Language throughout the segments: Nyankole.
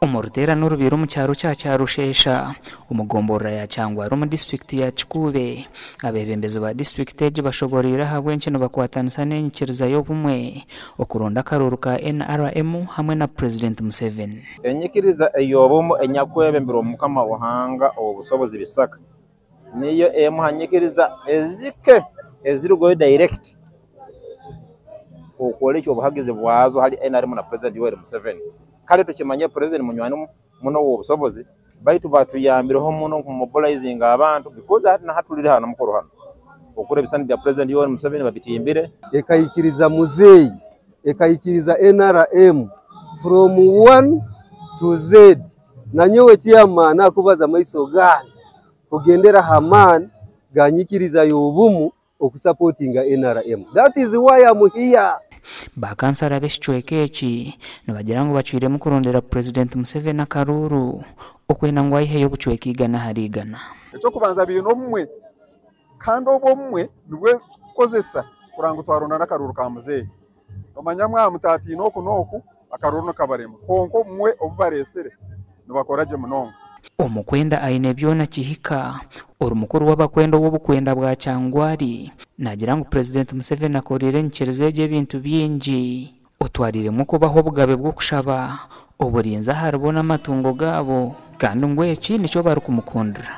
Omu ruteerane orubaire omu kyaro kya Kyarushesha omu gomborora ya Kyangwali omu disiturikiti ya Kikuube, abeebembezi ba disiturikiti egi bashoboreire ahabw'enki nibakwatanisa n'enyikiriza y'obumwe okuronda akaruuru ka NRM hamwe na Purezidenti Museveni. Enyikiriza ey'obumu enyakwebemberwa Omukama Ruhanga ow'obusobozi Bisaka niyo emu ha nyikiriza ezike ezirugayo direct okwolekya obuhagizi bwazo hali nrm na President Yoweri Museveni. Kale tukimanye President munywani muno ow'obusobozi baitu batuyambireho muno ku mobilizinga abantu because hati na hati tuli hanu mukuru hanu okura ebisani bya President Yoweri Museveni babitimbire. Ekaikiriza muzeeyi, ekaikiriza nrm from one to Z. Nanyowe chairman akubaza amaiso gange kugendera aha maani ga nyikiriza y'obumu okusapotinga nrm. That is why am here. Ba kansara b'ekicweka eki nibagira ngu bacwiremu kurondera Purezidenti Museveni akaruuru okwenda ngu aiheyo obucweka 100%. Eky'okubanza baine obumwe kandi obwo obumwe nibwo tukukozesa kureba ngu twaronda n'akaruuru ka muzeeyi. Nomanya mwaba mutataine oku n'oku akaruuru nikabarema kwonka obumwe obu bareetsire nibakora gye munonga. Omukwenda Ainebyona Kihika, ori mukuru w'abakwenda ow'obukwenda bwa Kyangwali, naagira ngu Purezidenti Museveni akoreire enyikiriza egi ebintu bingi otwariiremu okubaha obugabe bw'okushaba, oburinzi aharibo n'amatungo gaabo kandi ngu eki nikyo barikumukundira.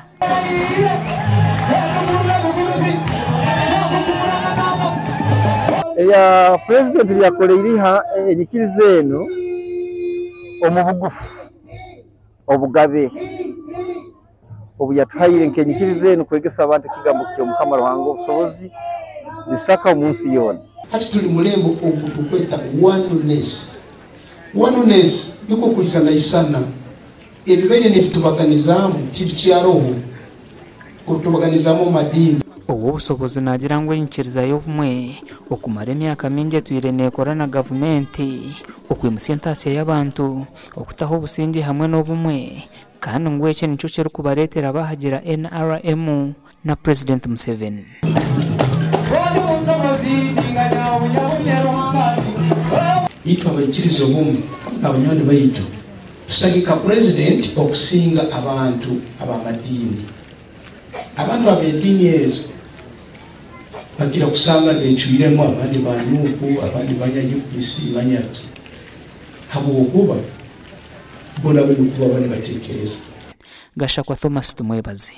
Ebya Purezidenti ebi yakoreire enyikiriza enu omu bugufu obugabe obu yatuhaire nk'enyikiriza enu kwegesa abantu ekigambo ky'Omukama Ruhanga obusobozi Bisaka omu nsi yoona. Hati turi mulembo ogu tukweta oneness. Oneness nikwo kwisanaisana. Ebibaire nibitubaganizaamu tibikyaroho kutubaganizaamu omu madiini. Ow'obusobozi naagira ngu enyikiriza y'obumwe okumara emyaka mingi etwire neekora na gavumenti okwimutsya entaasya y'abantu, okutaho obusingye hamwe n'obumwe kandi ngu eki nikyo kirikubareetera baahagira NRM na Purezidenti Museveni. Itwe abaikiriza obumwe n'abanywani baitu tusagika Purezidenti okusinga abantu ab'amadiini. Abantu ab'ediini ezo bakira kusanga nibecwiremu abandi ba NUP, abandi banya UPC, banya ki, habwokuba bo nabo nikwo baba nibatekereza. Gashakwa Thomas Tumwebaze.